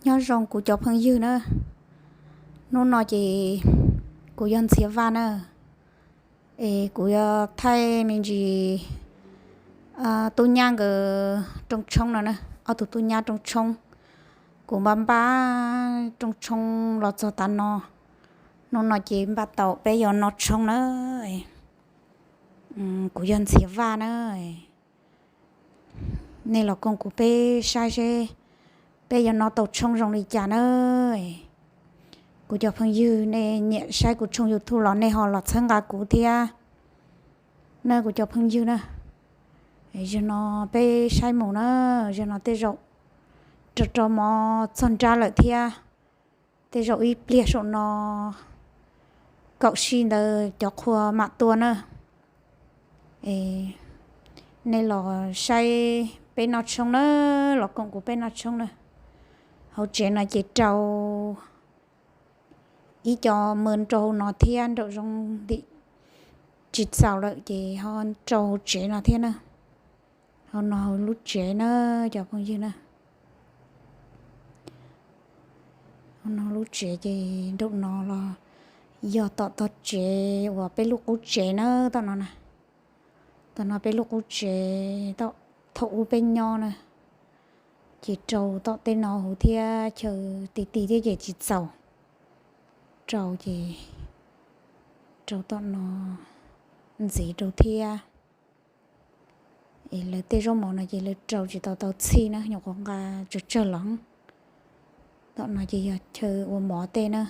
Nyob zoo kuv cov phooj ywg na, hnub no ces kuv yog Ntxhiav Vaj na, es kuv yuav thaij me ntsis tub nyab nkawd rooj tshoob no na, ob tug tub nyab rooj tshoob. Kuv npaj npaj rooj tshoob los txog tav no, hnub no ces npaj tau peb yuav noj tshoob na. Kuv yog Ntxhiav Vaj na. Nej los koom kuv peb saib seb peb yuav noj tau tshoob zoo li cas na. Kuv cov phooj ywg, nej nyiam saib kuv tshooj YouTube los nej ho los txhawb nqa kuv thiab na kuv cov phooj ywg na. Zaum no peb saib mus na, zaum no tej zaum rau rau mov txog nrab lawm thiab, tej zaum ib pliag saum no kaum sij ntawd cov qhua mam tuaj na. Nej los saib peb noj tshoob na, los koom kuv peb noj tshoob na. Hauv tsev no ces rau ib co mw rau hauv no thiab, nraum zoov ntim tsis txaus lawm ces ho rau hauv tsev no thiab na. Hauv no hauv lub tsev na cov phooj ywg na. Hauv no lub tsev ces nraum no los yog tom tog tsev uas peb lub qub tsev na, tom no na. Tom no peb lub qub tsev, thaum ub peb nyob na, ces rau tom tej no huv thiab, chaw ti ti thiab ces tsis txaus. Rau ces rau tom no ntxiv rau thiab. Es lawv tej zaub mov no ces lawv rau tsis tau tau txhij na, nyuam qhuav nqa tsawg tsawg los. Tom no ces yog chaw ua mov tej na.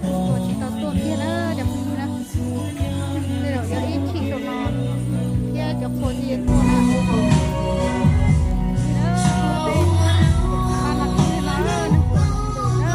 Tuaj tsis tau tuaj kiag na cov phooj ywg na. Tej zaum yog ib chim saum no thiab cov qhua thiaj tuaj na. Thiab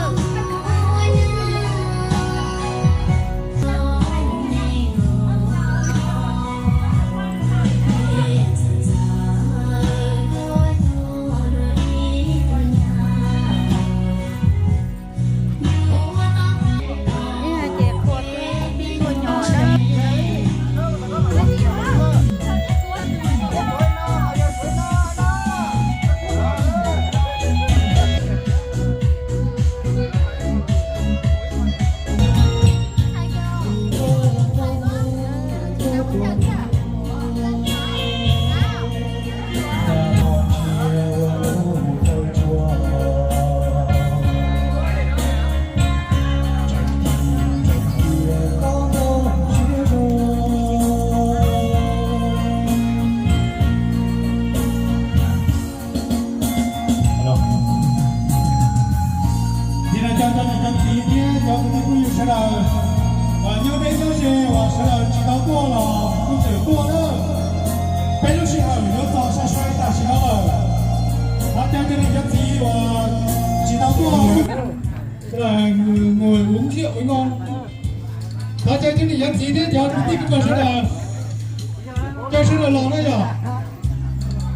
no cov niam cov txiv thiab cov kwv tij phooj ywg sawv daws, nyob deb nyob ze uas sawv daws tsis tau tuaj los kuj tseem tuaj na. Peb lub sij hawm yuav txog sai sai tam sim no lawm. Thov caw cov niam cov txiv uas tsis tau tuaj, sawv daws ngồi uống rượu với ngon. Thov caw cov niam cov txiv thiab cov kwv tij phooj ywg sawv daws, caw sawv daws los na yom.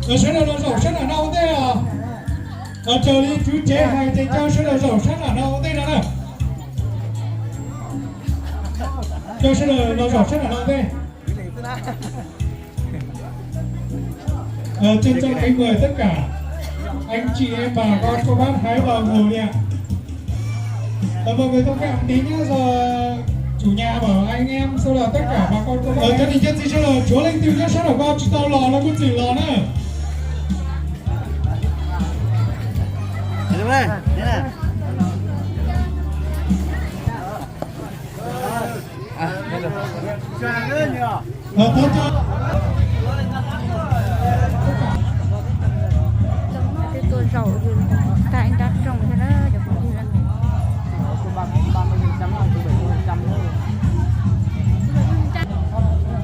Sawv daws los zaum sab nram no ua ntej os. Raws li tswv tsev hais ces caw sawv daws zaum sab nram no ua ntej no na. Caw sawv daws los zaum sab nram no ua ntej. Ờ, trân trọng kính mời tất cả anh chị em bà con cô bác Thái vào ngồi ạ. Ờ, mọi người thông cảm tí nhé, giờ chủ nhà bảo anh em sau là tất cả bà con cô bác. Ờ, cov niam cov txiv sawv daws tsuav leej twg nyob sab nraum ko tsis tau los no kuj txwm los na. Twb tuaj zaum yus tag ib nrab rooj thiab na cov phooj ywg.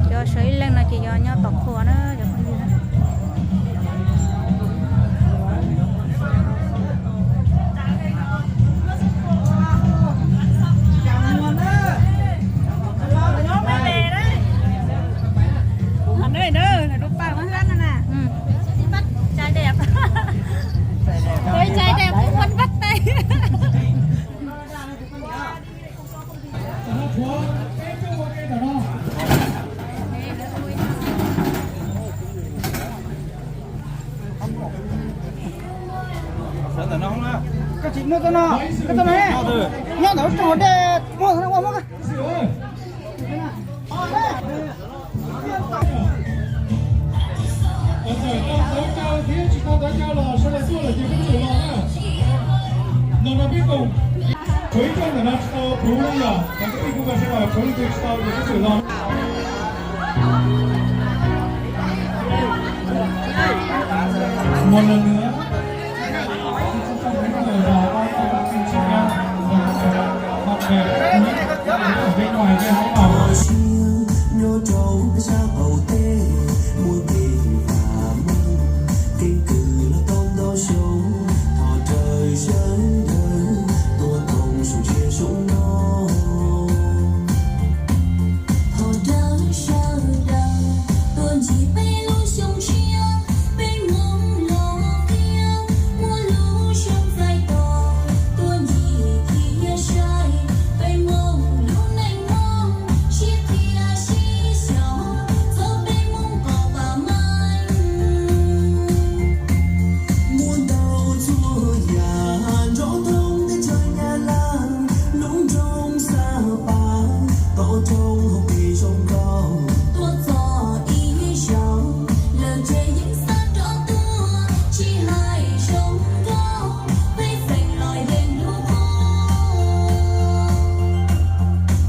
Cov sawv ib leeg no ces yog nyob tom qhua na cov phooj ywg. Koj tsis muaj txoj no, koj txoj no nyob ntawm lub rooj hav dej, muab ua muab. Txawm tau ntawv caw thiab tsis tau ntawv caw los sawv daws tuaj lawm ces peb tsum los na. No no peb koom, tshuav ib rooj ntawm no tsis tau puv li yom, mas peb kuj sawv daws tshuav leej twg tsis tau ces peb tsum los. Một lần nữa. Nyob rau peb sab qaum teb, muaj kev vam meej, keeb kwm los tau ntau xyoo, thov rawm sawv daws tuaj koom zoo siab zoo no. Thov rawm sawv daws tuaj ntsib peb lub xyoo tshiab, peb Hmoob los tiag, muaj lub xyoo txais tos, tuaj ntsib thiab saib peb Hmoob lub neej Hmoob, sib qhia sib xyaum txog peb Hmoob qhov vam meej. Muaj ntau txhua yam nrov thoob teb chaws Nyab Laj, lub nroog Xab Pas, tau rooj hauv pes zoo nkauj, tuaj txog ib zaug, lawv tsev yeej xav rov tuaj, tsis hais zoo nkauj, peb feem los yeej hlub qub.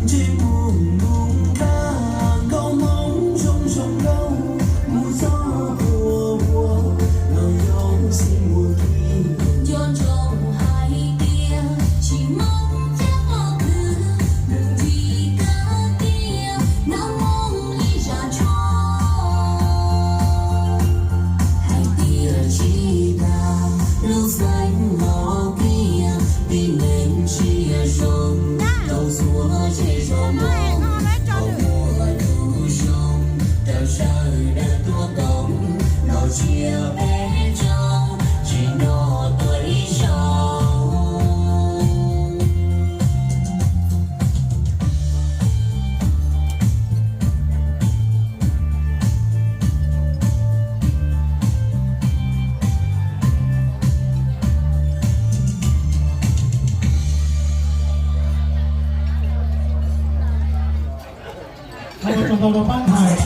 Ntsej muag mus nkag nkauj Hmoob zoo zoo nkauj, mus txog ua ua los yog xib muag kiag. Nco ntsoov hais tias tsis Hmoob thiab qhov twg, mus ntsib kawg tiag nab Hmoob ib zaj tsho. Hais tias tsis tas lub xeev los kiag, tib neeg tsiaj zoo, tau txhua zej zos Hmoob, tau muaj lub zoo, rau sawv daws tuaj koom, nrog tsiaj peb tsoom, tsis nrog tuaj ib zaug. Ua tsaug ntau rau pab ntxhais.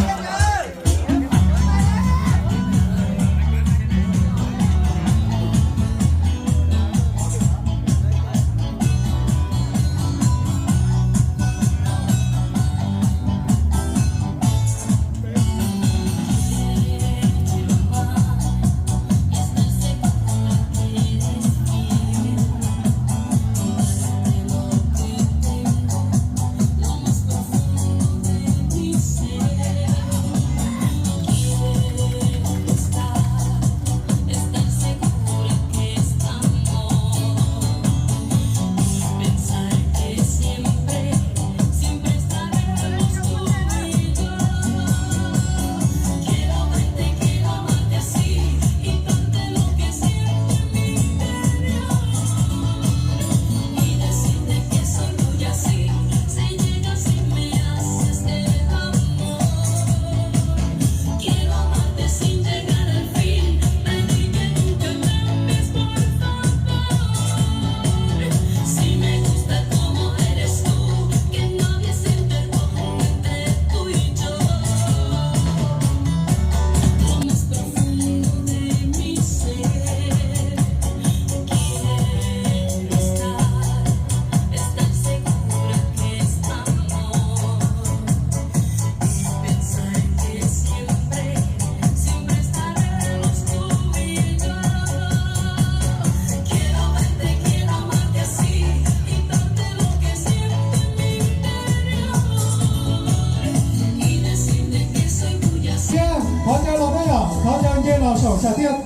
Thov caw los peb yom, thov caw nce los saum sam thiaj,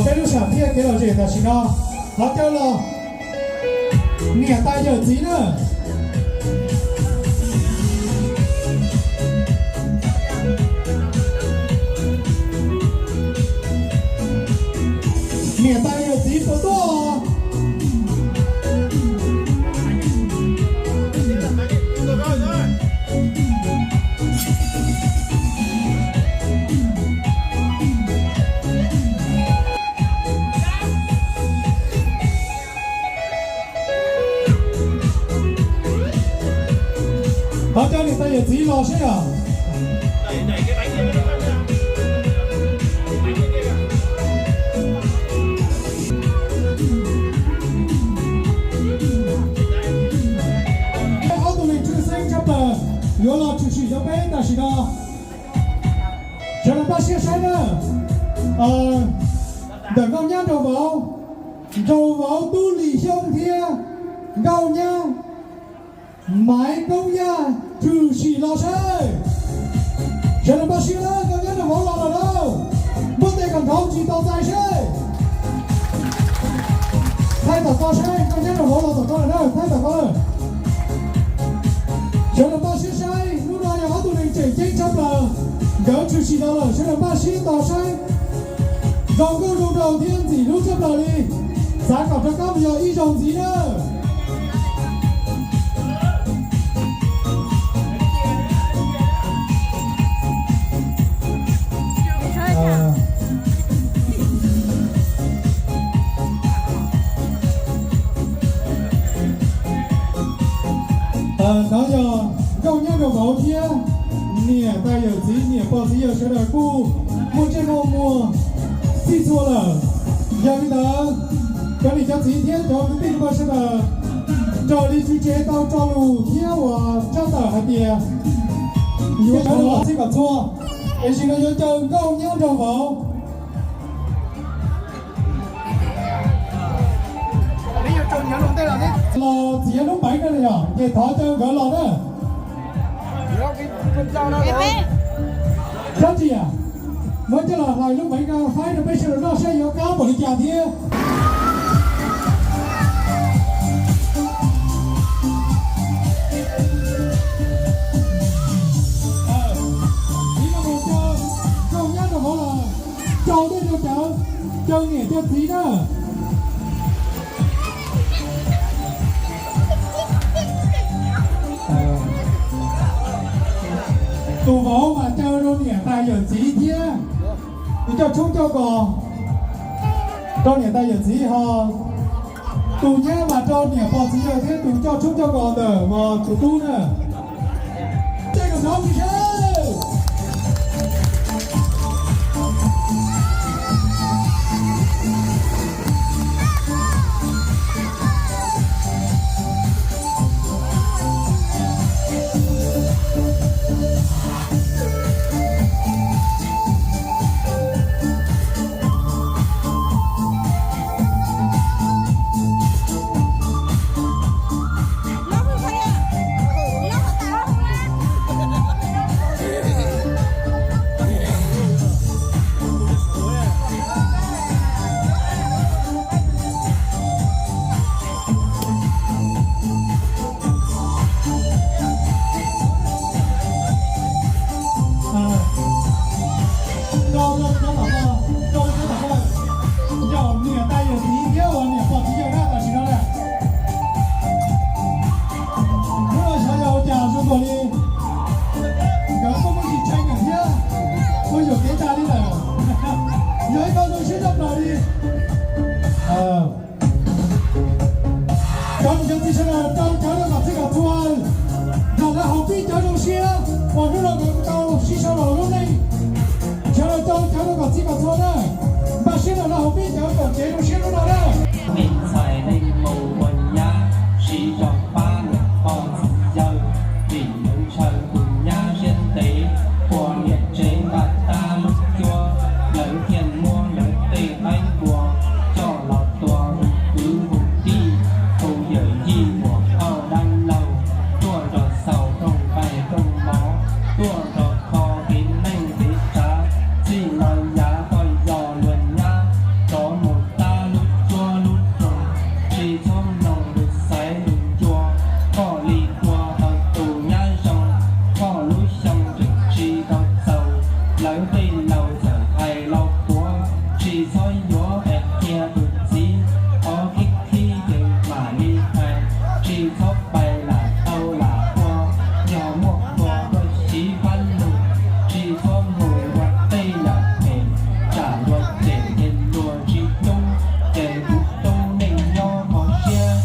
peb lub sam thiaj kev lom zem tam sim no. Thov caw los niam tais yawm txiv na. Niam tais yawm txiv puas tuaj? Thov cov niam tais yawm txiv los seb yog. Ob tug neeg tshwj xeeb tshaj plaws yuav los tshwm sim rau peb tam sim no. Sawv daws npaj siab saib na. Ntawm Nkauj Nyab Nraug Vauv, Nraug Vauv Tub Lis Xyooj thiab Nkauj Nyab Maiv Koob Yaj tshwm sim los saib. Sawv daws npaj siab na, Nkauj Nyab Nraug Vauv los lawm lauj. Npuaj tes kom nrov tsis tau txais seb. Thaij tom ko saib, Nkauj Nyab Nraug Vauv los tom ko lawm na, thaij tom ko lawm. Sawv daws npaj siab saib, hnub no yog ob tug neeg tseem ceeb tshaj plaws, nkawd tshwm sim los lawm, sawv daws npaj siab tos saib. Zoo nkauj zoo nraug thiab ntxim hlub tshaj plaws li, xav kom rov qab mus yog ib zaug ntxiv na. Nov yog Nkauj Nyab Nraug Vauv thiab niam tais yawm txiv, niam pog txiv yawg sawv daws kuj muaj ntsej muag muag txhij txhua lawm. Yog li ntawd, cov niam cov txiv thiab cov kwv tij neej tsa sawv daws raws li tswv tsev tau tso lus thiab uas tshaj tawm hais tias yuav caw los txhij kom txhua, es sim no yuav caw Nkauj Nyab Nraug Vauv los txiav lub peev no yog ces thov caw nkawd los na. Dab tsi a, muab coj los hlais lub peev no faib rau peb sawv daws noj saib yuav qab npaum li cas thiab. Txiv no mus caw Nkauj Nyab Nraug Vauv los, caw dej caw cawv, caw niam caw txiv na. Tus vauv mas caw rau niam tais yawm txiv thiab, tus coj tshoob coj kos rau niam tais yawm txiv ho. Tus nyab mas rau niam pog txiv yawg thiab tus coj tshoob coj kos ntawm tus tub na. Tej kom nrov mus seb. Yog niam tais yawm txiv thiab uas niam pog txiv yawg na tam sim no na. Hnub no xyov yog ua cas zoo nkaus li nkawd kuj muaj tsis tshee nkawd thiab, kuj yuam kev tas li lawm. Yog ib qho zoo siab tshaj plaws li. Cov niam cov txiv sawv daws rau cawv rau kom txhij kom txhua, nrog lawv haus pib cawv zoo siab uas hnub no nkawd tau sib sau los lub neej. Sawv daws rau cawv rau kom txhij kom txhua na. Npaj siab nrog lawv haus pib cawv koom kev zoo siab hnub no na. Neej txhais neej mus ua nyab, siv zog pab niam pog txiv yawg, vim lawv ntshaw tus nyab siab ntev, ua niam tsev npaj tab lub cuab, lawv thiaj muab lawv tej qaib npua coj los tua hu kwv hu tij, hu yawm yij muam phauj dab laug, tuaj nrog xaus rooj nqaij rooj mov, tuaj nrog kho kev neej kev tsav, txij no yav koj yog luag nyab, rov mus tab lub cuab lub roog, tsis txhob mloog lus xaiv lus ncua, koj li tua tau tus nyab zoo, koj lub xyoo tseem tsis tau txaus, lawv tej laus txawm hais los puav, tsis txhob yuav es qhia tus txiv, qhov khib khib ces mam li hais, tsis txhob pais lam tau lam ua, yog muaj qhua koj siv pab lug, tsis txhob mus ua tej yam phem, tsam luag cem ces luag tsis coob, ces kuv coob neej nyob kho siab,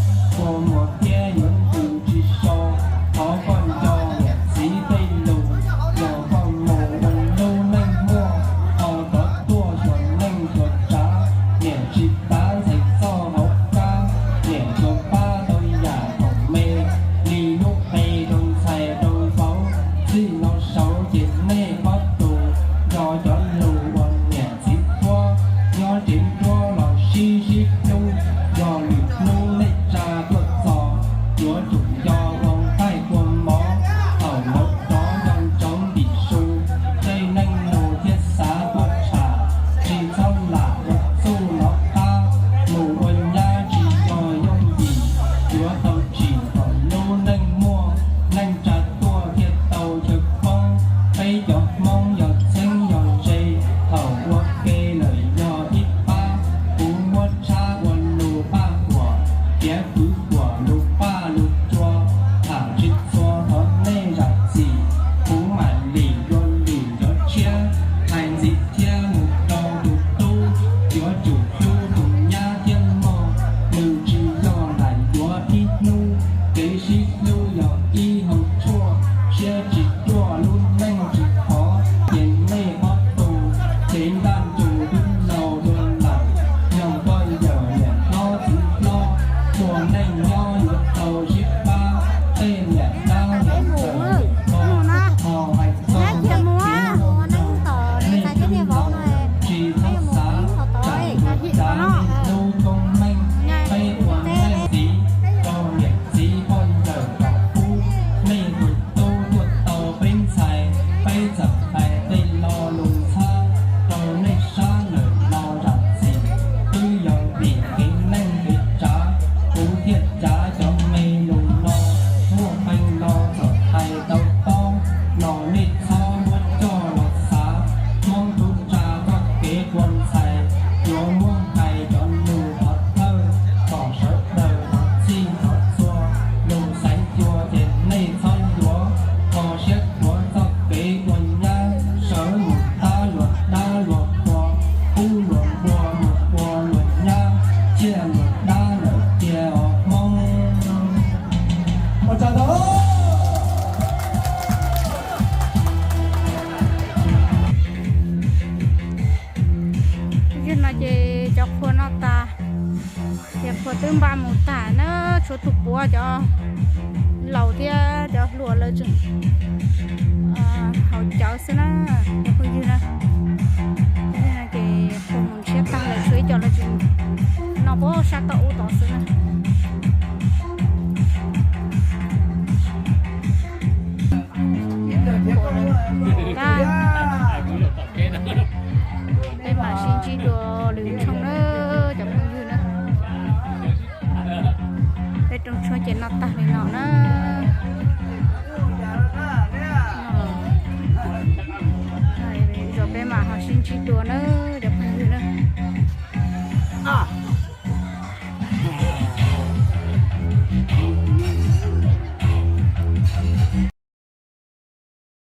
Nyob yuav tau sib pab, tej niam dab niam ntxawm ho hais txog kev ua neej rau nej tsis txhob xav, tsam tus cav nej hlub koob meej, peb ua neej txiv rau niam txiv poj ntxawm kom pub nej tus tub tuaj tau peb ntxhais, peb txawm hais tej lo lus ntxhab rau nej sab lawm los zam txim. Twb yog vim kev neej kev tsav kuv thiaj cav cov me lus no, muaj qee lo txawm hais tau tob los nej txhob muab coj los xav. Hmoob tub tsa txoj kev ua ntxhais yuav muab hais cov lus thov thawj kom sawv daws thov txhij thov txhua, lus xaiv cua ces nej txhob yuav, kho siab tuav txoj kev ua nyab, sawv mus tab luag dab luag qhua, pub luag npua mus ua luag nyab, ciaj luag dab lawm tiag os Hmoob. Ua tsaug ntau. Yog no ces cov qhua noj tas, ces qhua twb npaj mus tag na, tshuav tus puav cov laus thiab cov hluas lawv tseem haus cawv xwb na, cov phooj ywg na. Ces qhua mus nrhiav tag lawm, tshuav ib co lawv tseem noj puag sab toj ub tod xwb na. Peb mam sib ntsib dua lwm tshooj na, cov phooj ywg na. Peb rooj tshuab ces noj tag li no na. Zaum peb mam ho sib ntsib dua na.